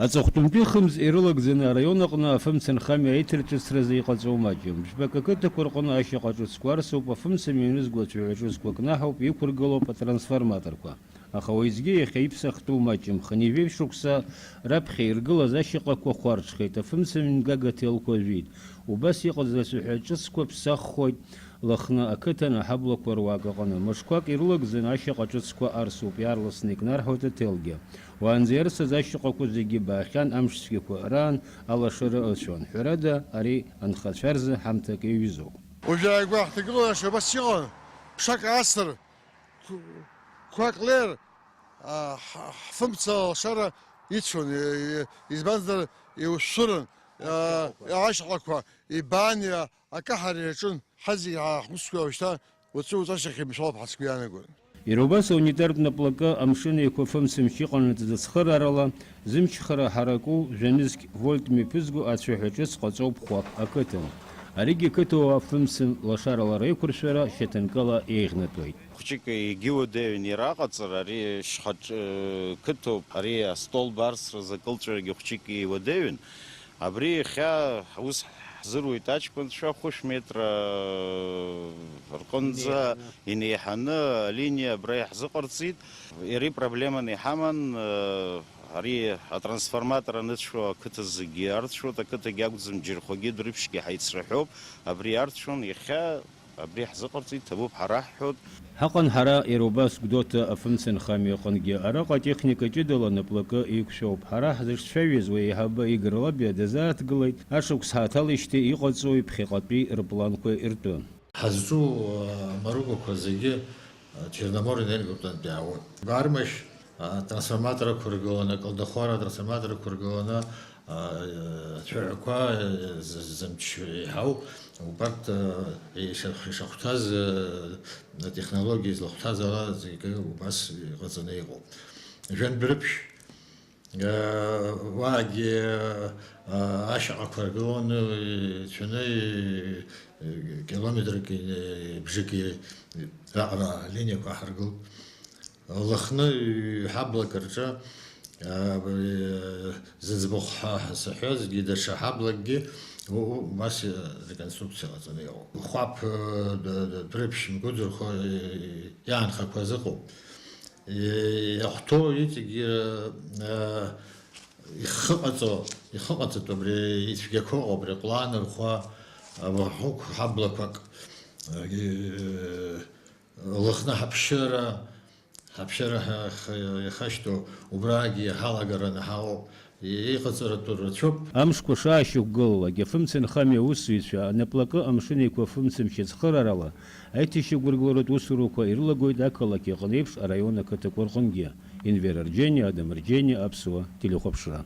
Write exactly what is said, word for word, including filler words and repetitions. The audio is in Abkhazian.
Аҵыхәтәантәи хымз ирылагӡаны араион аҟны афымцамч ахьамоу аиҭарҿыцразы иҟаҵоу маҷым. Жәбак ақыҭақәа рҟны ашьаҟа ҿыцқәа арсуп, афымцамч ианызго ацәаҳәа ҿыцқәа кнаҳауп, иқәыргылоуп атрансформаторқәа. Аха уеизгьы иахьа иԥсахтәу маҷым. Хынҩажәи жәаҩа шықәса раԥхьа иргылаз ашьаҟақәа хәарҽхеит, афымцамч мгага аҭелқәа ажәит. Убас иҟаз ацәаҳәа ҿыцқәа ԥсаххоит Лыхны ақыҭан аҳаблақәа руак аҟны. Мышқәак ирылагӡаны ашьаҟа ҿыцқәа арсуп, иаарласны икнарҳауеит аҭелгьы. Уаанӡа ирсыз ашьаҟақәа зегьы баахьан, амшцәгьақәа раан алашара ыцәон. Ҳәарада, ари анхацәа рзы ҳамҭак иаҩызоуп. Уажәы ааигәа ҳҭагылазаашьа убас иҟан, ԥшак аасыр, қәак леир, а, ҳ-, ҳфымца алшара ицәон, е-, е-, избанзар, иушәырын, а, ашьаҟақәа, ибан, иа-, акаҳара иаҿын. Ҳазегьы ҳаахәыцуа уажәшьҭа уаҵәы-уаҵәашьҭахь имшәалоуп ҳәа сгәы иаанагоит. Иара убас аунитартә наплакы Амшын Еиқәа афымцамч иҟанаҵаз ацхыраарала зымчхара ҳараку жәа-нызқь вольт мҩаԥызго ацәаҳәа ҿыц ҟаҵоуп Хәаԥ ақыҭан. Аригьы ақыҭауаа афымцамч лашарала реиқәыршәара шьаҭанкыла еиӷьнатәуеит. Хәыҷык егьиуадаҩын иара аҟаҵара, ари шьхаҿ-, қыҭоуп, ари астолб арсразы акылҵәарагьы хәыҷык иуадаҩын. Абри иахьа ус ҳзыруит аҷкәынцәа хәышә метра рҟынӡа инеиҳаны алиниа абра иаҳзыҟарҵеит. Иара ипроблеманы иҳаман, ари атрансформатор аныцәо ақыҭа зегьы арцәоит, ақыҭагьы акәӡам, џьархәагьы Дәрыԥшьгьы ҳаицраҳәоуп, абри арцәон, иахьа абри ҳзыҟарҵеит, ҭабуп ҳара ҳҳәоит. Ҳаҟан ҳара иара убас Гәдоуҭа афымцамч ахьамоу аҟынгьы. Араҟа атехника ҷыдала наплакы еиқәшәоуп. Ҳара ҳзыҿцәажәаз уи аиҳабы Игор Лабиа дазааҭгылеит, ашықәс ҳаҭалеижьҭеи иҟаҵоуи ԥхьаҟатәи рпланқәа иртәы. Ҳазҿу, а, амаругақәа зегьы, а, Черноморенерготәантә иаауеит. Бармашь, а, трансформаторқәа ргыланы, Калдахәара атрансформаторқәа ргыланы, а, ацәаҳәақәа, а, з-, зымч еиҳау, убарҭ, а, иша-, ишахәҭаз, а, атехнологиа излахәҭаз ала зегьы убас иҟаҵаны иҟоуп. Жәантә Дәрыԥшь, Уаагьы ашьаҟақәа ргыланы ицәаны километрки бжаки раҟара алиниақәа ҳаргылт. Лыхны ҩҳаблак рҿы зыӡбахә ҳәа саҳәазгьы даҽа ҳаблакгьы убас реконструкциа ҟаҵаны иҟоуп. Хәаԥ Дәрыԥшь мгәыӡырхо иаанхақәаз ыҟоуп. Иахәҭоу иҵегьы, э, ихы ҟаҵо, ихы ҟаҵатәуп, абри ицәгьақәа ыҟоуп, абри Ҟәланырхәа, абарҭ ҳаблақәак, э, Лыхны ҳаԥшьыра, ҳаԥшьыра ҳа-, х-, иахашьҭоу, убрагьы ҳалагараны ҳаҟоуп, иҟаҵаратәу рацәоуп. Амшқәа шаашьақәгылалак, афымцамч ахьамоу аусзуҩцәа анаплакы Амшын Еиқәа афымцамч ацхыраарала, аиҭашьақәыргыларатә усурақәа ирылагоит ақалақь аҟны еиԥш араион ақыҭақәа рҟынгьы. Енвер Арџьениа, Адам Арџьениа, Аԥсуа телехәаԥшра.